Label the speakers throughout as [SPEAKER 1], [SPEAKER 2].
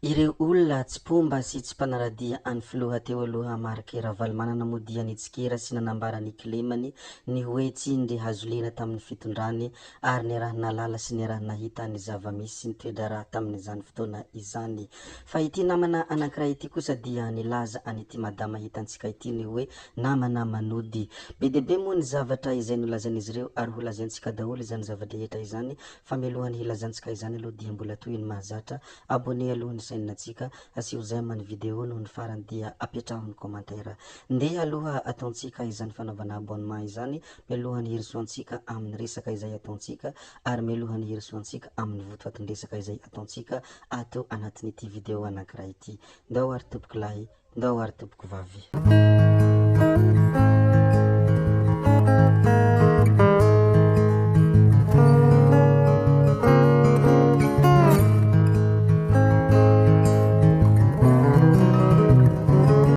[SPEAKER 1] Ireo olona tsy mpomba sy tsy mpanara-dia an'ny filoha teo aloha Marc Ravalomanana moa dia nitsikera sy nanambara ny kilemany ny hoe tsindry hazolena tamin'ny fitondrany ary niaraha-nahalala sy niaraha-nahita ny zava-misy sy ny toe-draharaha tamin'izany fotoana izany. Fa ity namana anankiray ity kosa dia nilaza an'ity madama hitantsika ity ny hoe namana manody. Be dia be moa ny zavatra izay nolazain'izy ireo ary holazaintsika daholo izany zava-drehetra izany fa mialohan'ny hilazantsika izany aloha dia mbola toy ny mahazatra Abonné aloha ny chaîne tsika, asio j'aime ny vidéo noho ny farany dia apetraho ny commentaire. Ndeha aloha ataontsika izany fanaovana abonnement izany mialohan'ny hirosoantsika amin'ny resaka izay ataontsika ary mialohan'ny hirosoantsika amin'ny votoatin-dresaka izay ataontsika ato anatin'ity vidéo anankiray ity. Ndao ary tompokolahy Ndao ary tompoko vavy.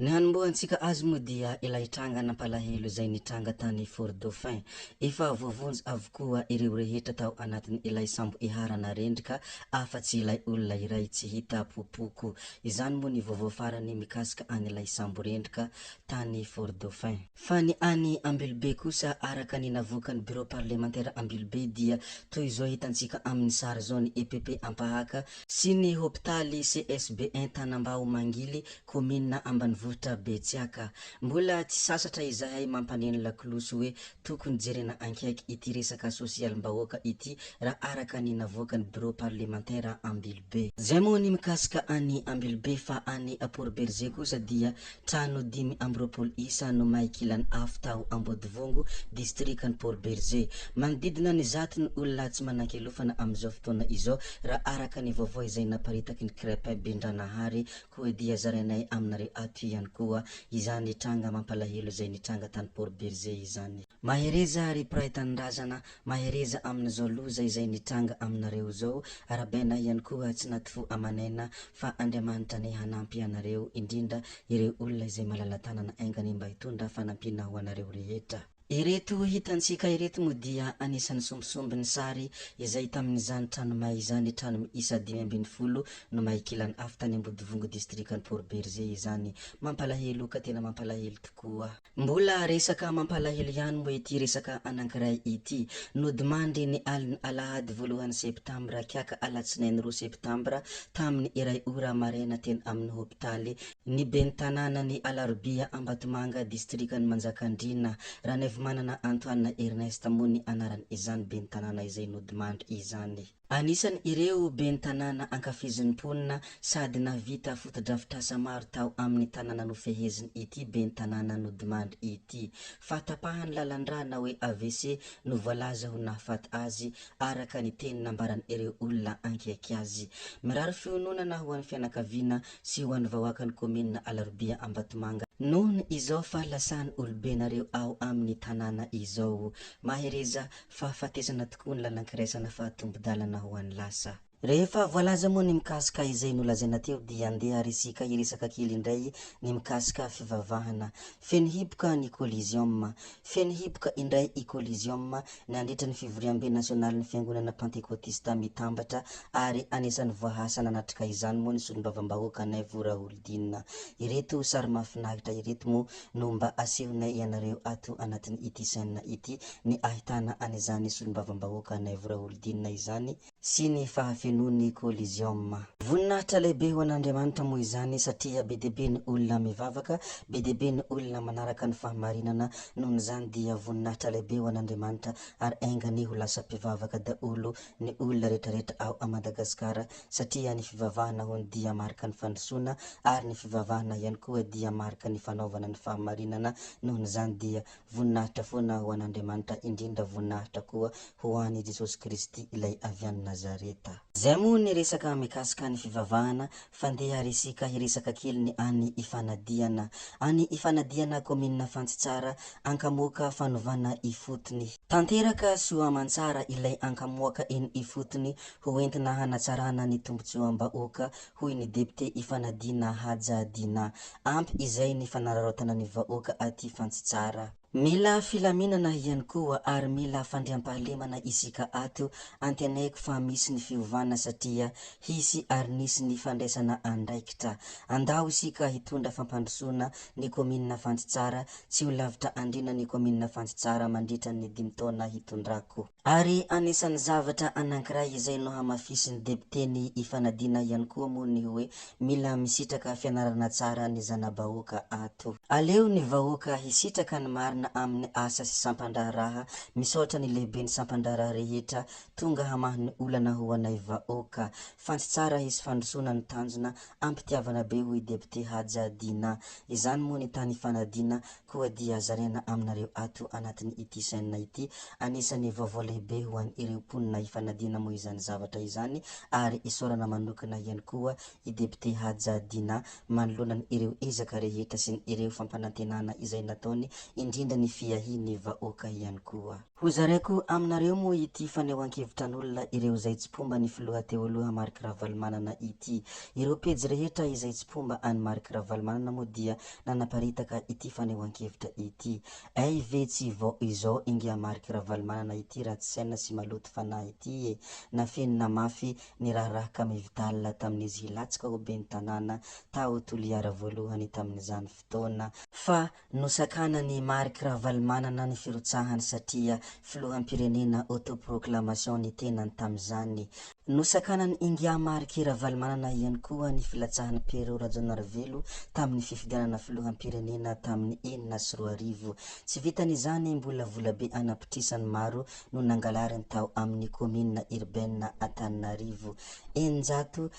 [SPEAKER 1] Ny hanombohantsika azy moa dia ilay tranga nampalahelo izay nitranga tany Fort Dauphin. Efa voavonjy avokoa ireo rehetra tao anatin' ilay sambo iharana rendrika afa-tsy ilay olona iray tsy hita popoko. Izany moa ny vaovao farany mikasika an'ilay sambo rendrika tany Fort Dauphin. Fa ny any Ambilobe kosa araka ny navoakan'ny Bureau parlemantera Ambilobe dia toy izao hitantsika amin'ny sary izao ny EPP Ampahaka sy ny hopitaly CSB I Tanambao Mangily, kaominina ambanivohitra Betsiaka. Mbola tsy sasatra izahay mampaneno lakolosy hoe tokony jerena ankaiky ity resaka sosialim-bahoaka ity raha araka ny navoakan'ny Bureau parlemantera Ambilobe. Zay moa ny mikasika an'i Ambilobe fa any Port Bergé kosa dia trano 25 isa no may kilan'ny afo tao Ambodivongo, distrikan'i Port Bergé. Manodidina ny zato ny olona tsy manan-kialofana amin'izao fotoana izao raha araka ny vaovao izay naparitaky ny Crep Bendranahary koa dia zarainay aminareo ato ihany koa izany tranga mampalahelo izay nitranga tany Port Bergé izany. Mahereza ry mpiray tanindrazana, mahereza amin'izao loza izay nitranga aminareo izao, arabaina ihany koa tsy naty fo aman'aina fa Andriamanitra anie hanampy anareo indrindra ireo olona izay malala-tanana aingany mba hitondra fanampiana ho anareo rehetra. Ireto hitantsika ireto moa dia anisan'ny sombisombin'ny sary izay tamin'izany trano may izany, trano miisa 15 no may kilan'ny afo tany Ambodivongo distrikan'i Port Bergé izany. Mampalahelo ka tena mampalahelo tokoa. Mbola resaka mampalahelo ihany moa ity resaka anankiray ity. Nodimandry ny alin'ny alahady voalohany septambra kiaka alatsinainy roa septambra tamin'ny iray ora maraina teny amin'ny hopitaly Ny ben'ny tanànan'i Alarobia Ambatomanga, distrikan'i Manjakandriana, Ranaivomanana Antoine Ernest moa ny anaran'izany ben'ny tanàna izay nodimandry izany. Anisan' ireo ben'ny tanàna ankafizin'ny mponina sady nahavita fotodrafitrasa maro tao amin'ny tanàna nofeheziny ity ben'ny tanàna nodimandry ity. Fahatapahan'ny lalan-drà na hoe AVC no voalaza ho nahafaty azy araka ny teny nambaran'ireo olona ankaiky azy. Mirary fiononana ho an'ny fianakaviana sy ho an'ny vahoakan'ny kaominina Alarobia Ambatomanga noho izao fahalasan'ny olobenareo ao amin'ny tanàna izao. Mahereza, fahafatesana tokoa ny lalan-kiraisana fa tombon-dalana ho an'ny lasa. Rehefa voalaza moa ny mikasika izay nolazaina teo dia andeha ary isika hiresaka kely indray ny mikasika fivavahana. Feno hipoka ny Coliseum. Feno hipoka indray i Coliseum nandritra ny fivoriambe nasionalin'ny Fiangonana Pantekotista Mitambatra ary anisan'ny voahasa nanatrika izany moa ny solombavambahoaka Naivo Raholdina. Ireto sary mahafinaritra ireto moa no mba asehonay ianareo ato anatin'ity chaîne ity ny ahitana an'izany solombavambahoaka Naivo Raholdina izany sy ny fahafenoan'ny Coliseum. Voninahitra lehibe ho an'Andriamanitra moa izany satria be dia be ny olona mivavaka, be dia be ny olona manaraka ny fahamarinana, nohon'izany dia voninahitra lehibe ho an'Andriamanitra ary enga anie ho lasa mpivavaka daholo ny olona rehetrarehetra ao a Madagasikara satria ny fivavahana hono dia marika ny fandrosoana ary ny fivavahana ihany koa dia marika ny fanaovana ny fahamarinana nohon'izany dia Voninahitra foana ho an'Andriamanitra indrindra voninahitra koa ho an' i Jesosy Kristy ilay avy any Nazareta. Zay moa ny resaka mikasika ny fivavahana fa ndeha ary isika hiresaka kely ny any Ifanadiana. Any Ifanadiana kaominina Fantsitsara, Ankamoaka fanovana ifotony. Tanteraka soa aman-tsara ilay ankamoaka eny ifotony ho entina hanatsarana ny tombotsoam-bahoaka hoy ny depiote Ifanadiana Haja Dinah. Ampy izay ny fanararaotana ny vahoaka aty Fantsitsara. Mila filaminana ihany koa ary mila fandriampahalemana isika ato, antenaiko fa misy ny fiovana satria hisy ary nisy ny fandraisana andraikitra. Andao isika hitondra fampandrosoana ny kaominina Fantsitsara, tsy ho lavitra andriana ny kaominina Fantsitsara mandritra ny dimy taona hitondrako. Ary anisan'ny zavatra anankiray izay nohamafisin'ny depiten'i Ifanadiana ihany koa moa ny hoe mila misitraka fianarana tsara ny zana-bahoaka ato. Aleo ny vahoaka hisitraka ny marina amin'ny asa sy sampan-draharaha, misaotra ny lehiben'ny sampan-draharaha rehetra tonga hamaha ny olana ho anay vahoaka. Fantsy tsara hisy fandrosoana ny tanjona, am-pitiavana be hoy depite Haja Dina. Izany moa ny tany Ifanadiana Koa dia zaraina aminareo ato anatin ity chaîne ity anisan'ny vaovao lehibe ho an ireo mponina Ifanadiana moa izany zavatra izany ary isaorana manokana ihany koa i Député Haja Dina manoloana ny ireo ezaka rehetra sy ny ireo fampanantenana izay nataony indrindra ny fiahiany vahoaka ihany koa. Ho zaraiko aminareo moa ity fanehoan-kevitran'olona ireo izay tsy mpomba ny filoha teo aloha Marc Ravalomanana ity. Ireo pejy rehetra izay tsy mpomba an'i Marc Ravalomanana moa dia nanaparitaka ity fanehoan-kevitra ity. Ay ve tsy vao izao ingahy Marc Ravalomanana ity ratsy saina sy maloto fanahy ity e! Nafenina mafy ny raharaha Kamivital tamin'izy hilatsaka ho ben'ny tanàna tao Toliara voalohany tamin'izany fotoana fa Nosakanan'i Marc Ravalomanana ny firotsahany satria filoham-pirenena autoproclamation ny tenany tamin'izany. Nosakanan'i Ingahy Marc Ravalomanana ihany koa ny filatsahan'i Pierrot Rajaonarivelo tamin'ny fifidianana filoham-pirenena tamin'ny 2006. Tsy vitan'izany mbola volabe anapitrisany maro no nangalariny tao amin'ny kaominina urbaine Antananarivo. 850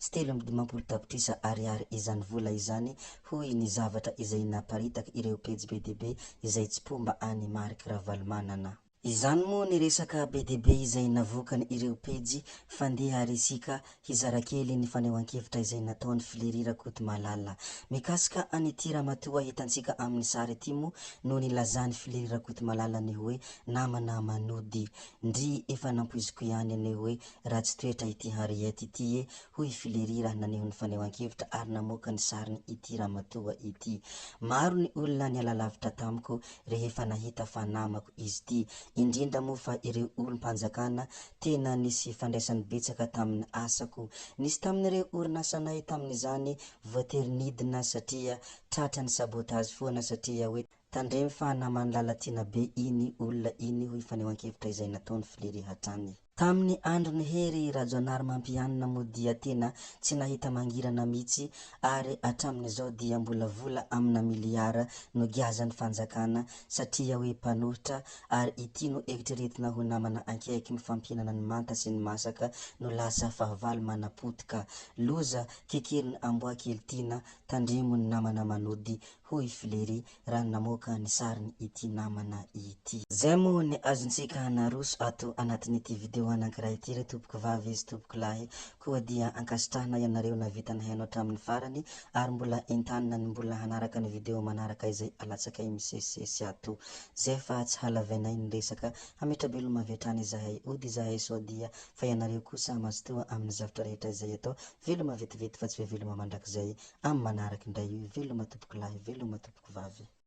[SPEAKER 1] 850 tapitrisa ariary izany vola izany hoy ny zavatra izay naparitak ireo pejy be dia be izay tsy mpomba an'i Marc Ravalomanana. Izany moa ny resaka be dia be izay navoakan ireo pejy fa ndeha ary isika hizara kely ny fanehoan-kevitra izay nataon'i Fleury Rakotomalala. Mikasika an'ity ramatoa hitantsika amin'ny sary ity moa no nilazan'i Fleury Rakotomalala ny hoe namana manody. Ndry efa nampoiziko ihany anie hoe ratsy toetra ity Henriette ity e, hoy i Fleury raha naneho ny fanehoan-kevitra ary namoaka ny sariny ity ramatoa ity. Maro ny olona niala lavitra tamiko rehefa nahita fa namako izy ity, indrindra moa fa ireo olom-panjakana tena nisy ifandraisany betsaka tamin'ny asako. Nisy tamin'ireo orinasanay tamin'izany voatery nidina satria tratran'ny sabotage foana satria hoe Tandremo fa naman'i Lalatiana be iny olona iny hoy fanehoan-kevitra izay nataon'i Fleury hatrany. Tamin'ny andron'i Hery Rajaonarimampianina moa dia tena tsy nahita mangirana mihitsy ary hatramin'izao dia mbola vola amina miliara no giazan'ny fanjakana satria hoe mpanohitra ary ity no eritreretina ho namana ankaiky mifampihinana ny manta sy ny masaka no lasa fahavalo manapotika. Loza, kekerin'ny amboa kely tiana, tandremo ny namana manody hoy Fleury raha namoaka ny sariny ity namana ity. Zay moa ny azontsika naroso ato anatin'ity video anankiray ity ry tompoko vavy sy tompoko lahy koa dia ankasitrahana ianareo navita nihaino hatramin'ny farany ary mbola entanina ny mbola hanaraka ny video manaraka izay alatsakay misesisesy ato. Zay fa tsy halavainay ny resaka hametra-beloma avy hatrany izahay ody izahay sao dia fa ianareo kosa mazotoa amin'ny zavtra rehetra izay atao veloma vetivety fa tsy hoe veloma mandrakizay Amin'ny manaraka indray io, veloma tompoko lahy, veloma tompoko vavy.